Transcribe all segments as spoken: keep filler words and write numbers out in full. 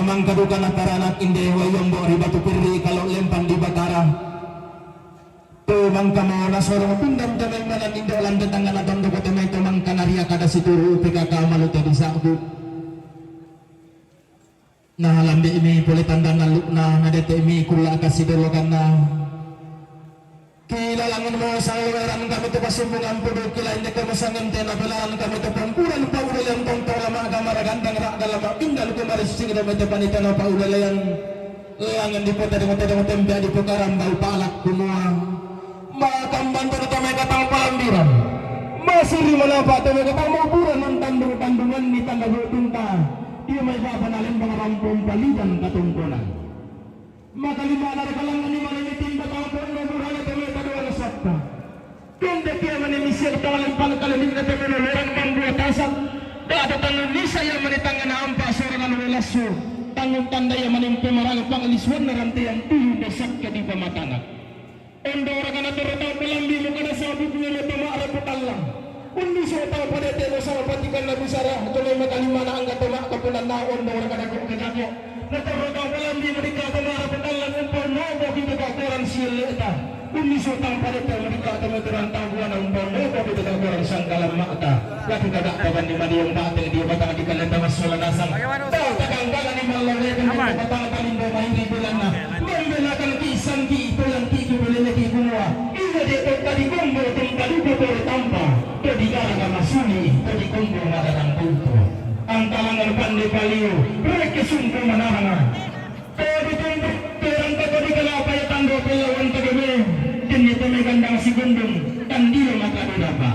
Mangka duka na taranak inde wai ombo' ri batu pirri' kalo' lempan di Batara. Tu mangka mo nasorong pindan te mai manan indo' lan te tangngana tondoko te mai to mangka naria kada situru' P K K malu te disa'bu. Na lambi'mi pole tandanna lu'na, na dete'mi kulla' kasidologanna. Kilalangenmo sangloeran kami tu pasumbungan pudu, kila inde kemo sangente na pelalan kami tu pampuran paulelean tonto lama' gamara gandang ra'ga lama' pindan kumarissing ri mai te panitia na paulelean. Langen dipotedong-tedong tempe dipokarambau palak kumua, makamban to tama katang palambiran. Masiri manapa tama katang mauburan, non tandung-tandungan ni tanda botunta. Dio mai bapa na lembang rampong palidan katongkonan. Maka lima na kalangan ni mana ni timba tangkon no burana tama kadoa na sabta. Tunda kia mani misiak tangalan pangkalalinna te mena lerang mambua tasak. Da'da tangan nisa ia mani tangan ampa sora nanu welassu. Tangun tanda ia mani pemarang panglisuanna rantean tuyu pesakka di pamatanak. Ondo ragana torro tau pelambi mukana sabu punya mata ma'ra putallang. Unni so tau padete mo sama patikan na busara, tolai makalimana angga toma kapunanna ondo ragana ko kajako. Na torro tau pelambi mudika toma raputallang umpau nobo kita kakoran sielle'ta. Unni so tau padete mudika toma terang tau buana umpau nobo kita kakoran sangkalan ma'ta. Laki kada paban di madiong bate di batang di kalenda massola nasang. Tau takangkana di mallawe kembang batang talindo mairi bulanna. Membelakan kisangki, tulangki, kibeleleki kumua. Ina de tokka di gombo tengka duko pore tampa. To di garaga masuli, to di gombo madarang buntu. Antalangan pande palio, reke sungku manaranga. To di tumpu, terang to di kalapa ya tando pelawan tegebe. Kini teme gandang si gundung, tandilo mata di dapa.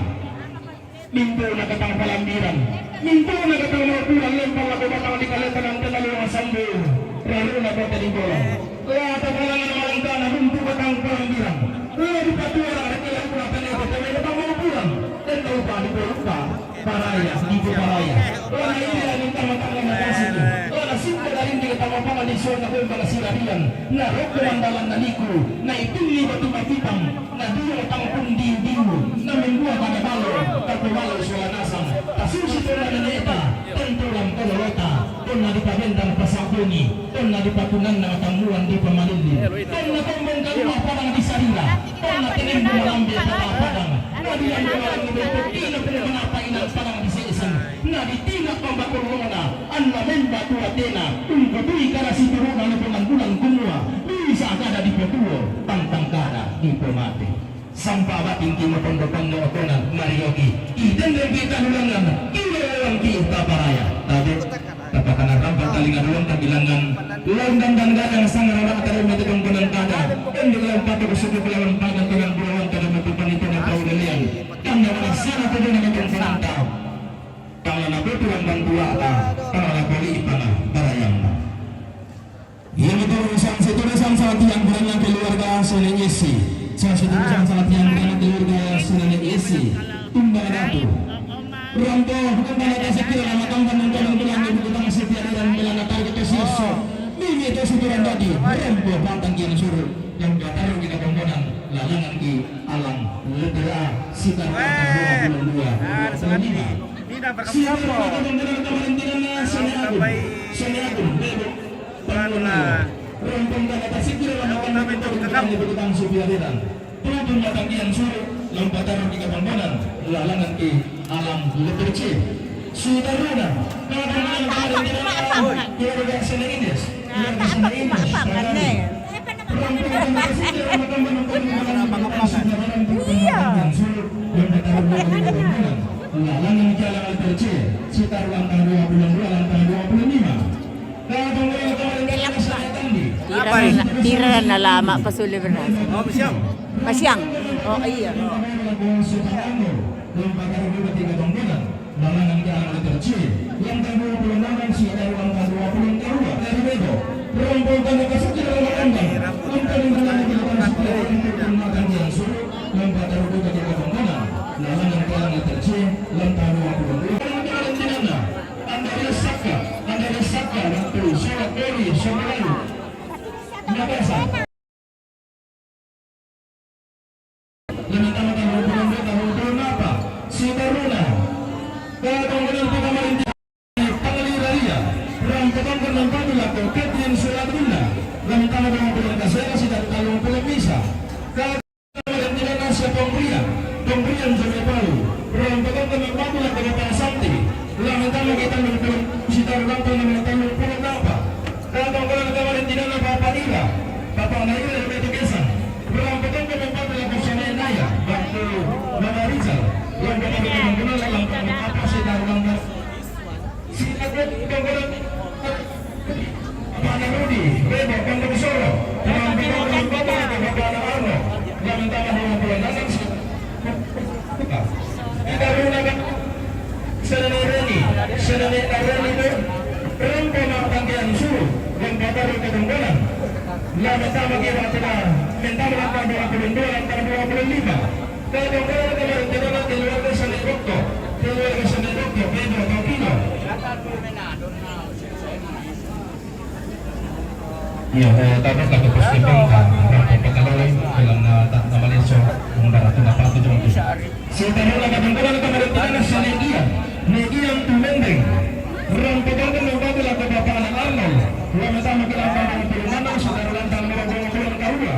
Minggu na katang palambiran. Minggu na katang mauburan lempang lako batang di kaleta dan tena luang sambil. Raru na kota di bola. Lata palangan malangkana runtu katang palambiran. Lata di patuara reke lako na tene kota mena katang mauburan. Dan kau pa di bola. Paraya, di paraya. Lana iya ni tama tama na tasiki. Lana sumba dari di tama tama di suara bomba na sirarian. Na rokko mandalan na liku. Na itunni batu mapipang. Na dio tangkung diu-diu, na mendua pada balo, tapi balo sola nasang, tasusi tona neneta, tentu lampo lolota, tona di pabendang pasabuni, tona di patunanna matammuan di pamalilli, tona tombong kalua padang di sarira, tona tenembu malambe pada padang, na di lambe malambe bentuk ina pun manapa ina padang di sesan, na di tina pambakurlona, anna memba tua tena, ungkutui kada situruna lepongan bulan kumua, bisa kada di petuo, tantang kada di pemate. Sampa bating ki motondo-tondo otonan marioki. Ki dendeng ki tanulangan, ki lelewang ki taparaya. Tabe, tapakana rampa talinga dulong tabilangan. Lawan dandan gadang sangara mata dan mata tongkonan kada. Endek lawan patok suku kelawan padan dengan bulawan kada mata panitana tau lelean. Tanda mana sana tadana mata tongkonan tau. Tangana botu ramban tulata, tangana bali tangana barayangna. Iamitu sang situru sang salatian bulanna keluarga Sene Esi. Sang situru sang salatian bulanna keluarga Sene Esi. Tumbang datu. Rampo, bukan tanda kasih kira nama tampan dan tolong tulang ibu kutang setia dan belanda target itu sioso. Mimi itu situran tadi. Rampo pantang kian suruh. Dan batar kita komponan. Lalangan ki alang. Letera. Sitar. Dua puluh dua. Dua puluh lima. Sitar. Sene Agung. Sene Agung. Bebo. Panuna. Rompong dan atas sikil lama kami untuk kami berkutang supaya dedan. Tutu matang kian suru, lompat taruh di kapangkonan, lalangan ki alam leperce. Sudaruna, kadang yang kemarin kita keluarga Sene Ines, keluarga Sene Ines. Rompong dan atas sikil lama kami untuk kami berkutang supaya dedan. Tutu matang kian suru, lompat taruh di kapangkonan, lalangan ki alam leperce. Sekitar lantang dua puluh dua, lantang dua puluh lima. Tira na, tira na lama pa suli beras. Oh, Pasiang. Pasiang. Oh, iya. Andare Saka, Andare Saka, Ratu, Solo Kori, Solo Lalu. Makassar. Lima tama tama hubungan data hubungan apa? Sitaruna. Kau tonggonan pakamarenti. Pangaliraria. Rang katonggonan pamilako. Tama dengan bulan kasera, sida tallung pulo misa. Ka Valentinana sia Pambrian, Pambrian Jomai Palu, rampakanta mempatu lako Bapana Santi, lamentama ki tallung pulo sitaru lampa nama tallung pulo dapa. Katongkonan ka Valentinana Bapa Ira, Bapana Ira Jomai Tukesan, rampakanta mempatu lako Sanai Naya, batu Mama Rizal, lampa tallung pulo dapa, lampa apa sitaru lampa. Sinagot panggodan Bapana Rudi, Bebo, Pondok Soro, Bapana Bapana Arno, Bapana Arno, Bapana Taman Rumah Pulau Nanang, Kita Runa, Senene Reni, Senene Reni, Rempo Matangkian Suru, Bapana Rudi Ketenggolan, Bapana Taman Kira Tengah, Bapana Taman Dua Puluh Dua, Bapana Dua Puluh Lima. Keluarga Sanai Dokto, keluarga Sanai Dokto, Pedro Tokino. Iya, eh, taruh satu postingan, eh, rapat pakalawai, dalam na, tak nama leso, mengundang ratu dapat tu jom tu. Setelah laga tengkonan kemarin tiga Sanai Dian, Median tu mendeng. Rampakanta mempatu lako Bapana Arnold, Bapana Taman Kira Tengah Dua Puluh Lima, saudara lantang merokok pulang karua.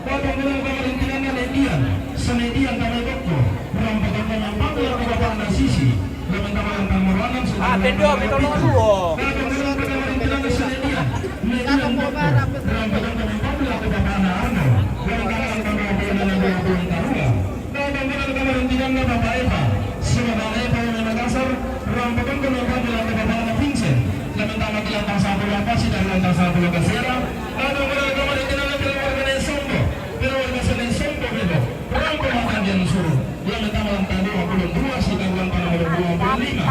Katongkonan ka Valentinana Median, Sanai Dian Tamai Dokto, rampakanta mempatu lako Bapana Sisi, lamentama lantang meranang. Ah, tendo, betul, lu. Katongkonan ka Valentinana Sanai Dian, Median Dokto, rampakanta mempatu lako Bapana Arnold, lamentama lantang dua puluh lima dua puluh karua. Katongkonan ka Valentinana Bapa Eva, sia Bapana Eva Makassar, rampakanta mempatu lako Bapana Vincent, lamentama ki lantang sampulu apa, sitaru lantang sampulu kasera. Katongkonan ka Valentinana keluarga Sanai Sombo, keluarga Sanai Sombo Bebo, Rampo Matangkian Suru, lamentama lantang dua puluh dua, sitaru lantang dua puluh lima.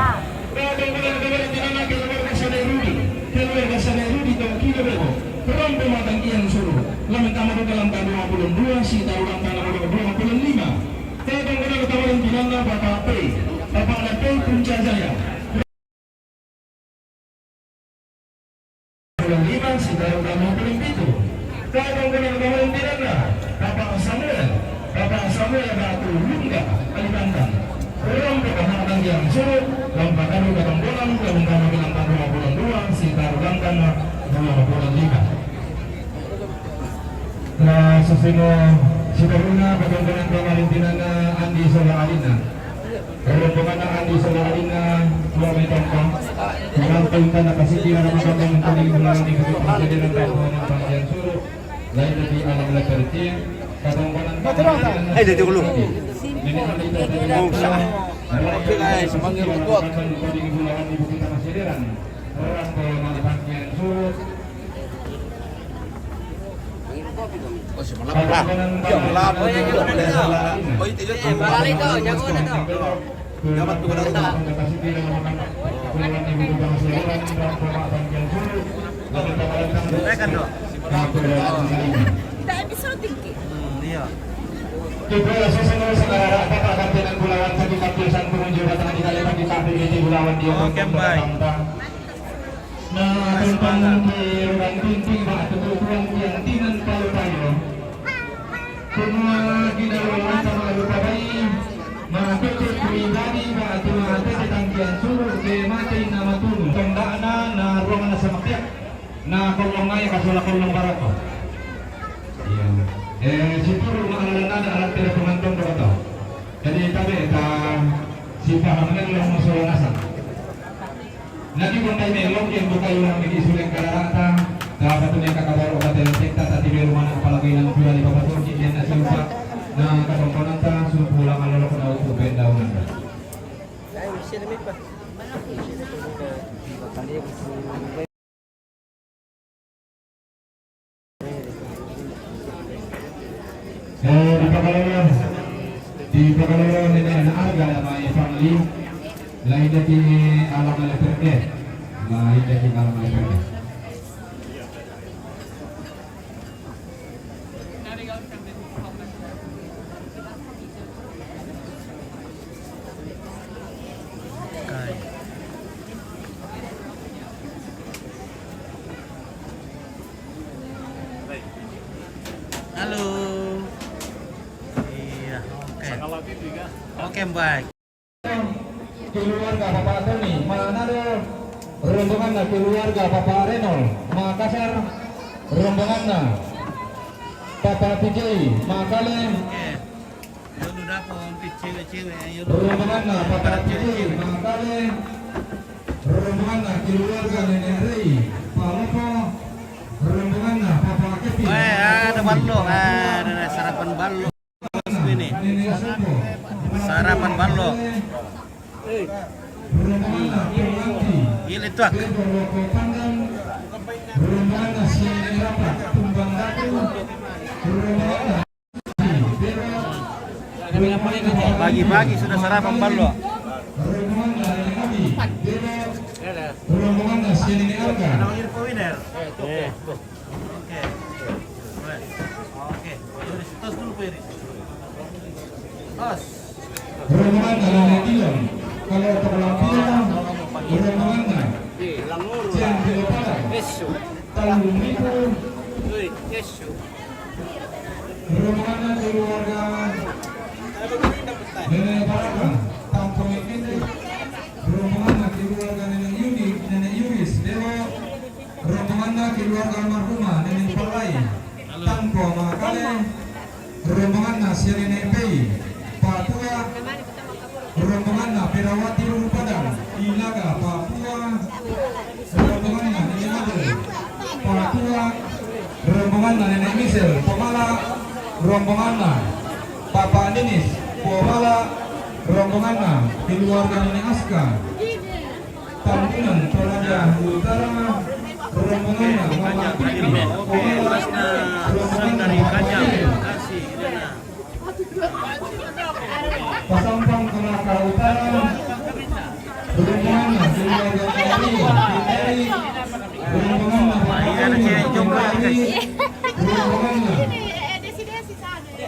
Katongkonan ka Valentinana keluarga Sanai Rudi, keluarga Sanai Rudi Tokino Bebo, Rampo Matangkian Suru, lamentama duka lantang dua puluh dua, sitaru lantang dua puluh lima. Katongkonan ka Valentinana Bapa P, Bapana P Puncak Jaya. Lima, sitaru lima puluh pitu. Katongkonan ka Valentinana, Bapa Samuel, Bapa Samuel Batu Lungga, Kalimantan. Rampo Matangkian Suru, lampa tadu katongkonan, lamentama ki lantang dua puluh dua, sitaru lantang dua puluh lima. Na sasimo sitaruna, katongkonan ka Valentinana Andi Sola Alina. Rombonganna Andi Sola Alina, dua metongka. Mantu tana kasiki na makambang tani mulani buku pangkadiran dan buana pangkian suru. Lain di alam leperti, katongkonan. Eh, dia dulu. Ini Andi Sola Alina. Oke, guys, semangat untuk. Orang tua mana pangkian suru. Oh, si Malap. Lah, ya, Malap. Oh, iya, iya, iya. Oh, itu, itu. Eh, balik tuh, jagoan itu. Jabat tuh, udah, udah. Eh, kan, tuh. Kita episode tinggi. Hmm, iya. Kita sesungguh sekarang apa, Pak, kantinan Bulawan, sakit, tapi sang pengunjung datang di kali, tapi, tapi, di Bulawan, dia. Oke, baik. Na tentang di orang tinting, batu tuan tiang tinan palu payo. Semua kita lawan sama lupa bayi. Maka pribadi, batu mata, ketangkian suruh, ke mati nama tunu. Tondakna, na ruang na sama kiak. Na kolong aja, kasola kolong barako. Iya. Eh, situ rumah alat ada, alat tidak pengantung berapa. Jadi, tapi, ta, si pahamnya lo masalah nasab. Nadi bontai melok yang buka ilang di Suleng Kalarata, dapat tu neka kabar obat dan sekta, tadi di rumah anak, apalagi yang jual di Bapak Turki, dia nasi lupa. Nah, katongkonan ta, suruh pulang, kalau lo kena utuh benda, ulang. Eh, di Pakalolo, di Pakalolo, ini ada harga nama Ipang Li, lain dari alam elektrik, lain dari alam elektrik. Halo. Iya, oke. Oke, baik. Keluarga Bapak Tony, mana ada rombongan keluarga Bapak Reno, Makassar, Rombonganna Papa P J Makale. Rombonganna Papa P J Makale. Rombonganna keluarga Nenek Rei Palopo. Rombonganna Papa Kepi. Weh, ada ballo, ada sarapan ballo. Ini. Sarapan ballo. Ini tuh. Pagi-pagi sudah sarapan ballo. Eh. Oke. Oke. Boleh. Oke. Iris, tos dulu, Pak Iris. Tos. Rombongan dari Dion. Kalau terlampiran, rombongan dari Cian Pilopada. Talung Ribu. Rombongan keluarga Nenek Baraka, Tampung Ikindi. Rombongan keluarga Nenek Yudi, Nenek Yuris Dewo. Rombonganna keluarga almarhumah Nenek Palai, Tampo Makale. Rombonganna sia Nenek Pei, Papua. Rombonganna Perawati Ruru Padang, Ilaga, Papua. Rombonganna Nenek Made, Papua. Rombonganna Nenek Misel, Pomala. Rombonganna Papa Ninis, Pomala. Rombonganna keluarga Nenek Aska, Tambunan, Toraja Utara. Rombonganna Mama Titi, Pomala. Rombonganna Papa Ninis. Pasampang Kolaka Utara. Rombonganna keluarga Mario Fiteri. Rombonganna Bapak Eri Fiteri. Rombonganna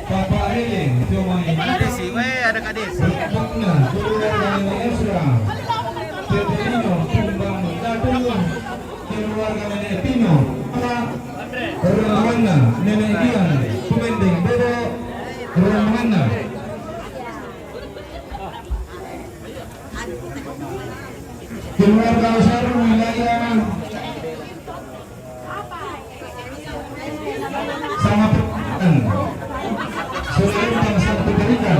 Bapak Eri Jomai. Ada Desi, weh, ada Kak Desi. Rombonganna keluarga Nenek Esra. Peterino Kumbang Datu. Keluarga Nenek Pino, rombonganna Nenek Dian, Tumendeng Bebo, rombonganna. Keluarga besar wilayah sama selain bangsa Petarikan.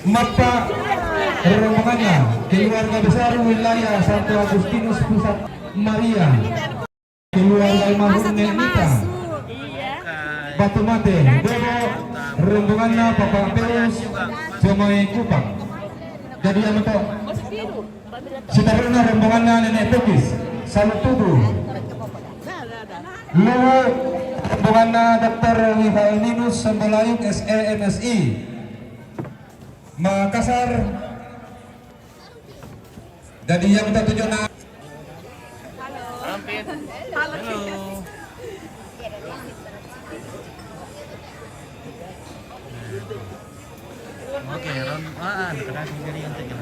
Mappa, rombonganna keluarga besar wilayah Santo Agustinus Pusat Maria. Keluarga almarhum Nek Nita. Batu Mate, Bebo, rombonganna Papa Peus, Jomai Kupang. Jadi yang untuk seterusnya rombonganna Nenek Pukis, Salut Tubuh. Luwu, rombonganna Doktor Michael Ninus Sembolayung, S E, M Si. Makassar. Jadi yang kita tunjuk na- Halo. Halo. Oke, ron, ah, ah, dekat aku jadi yang tadi.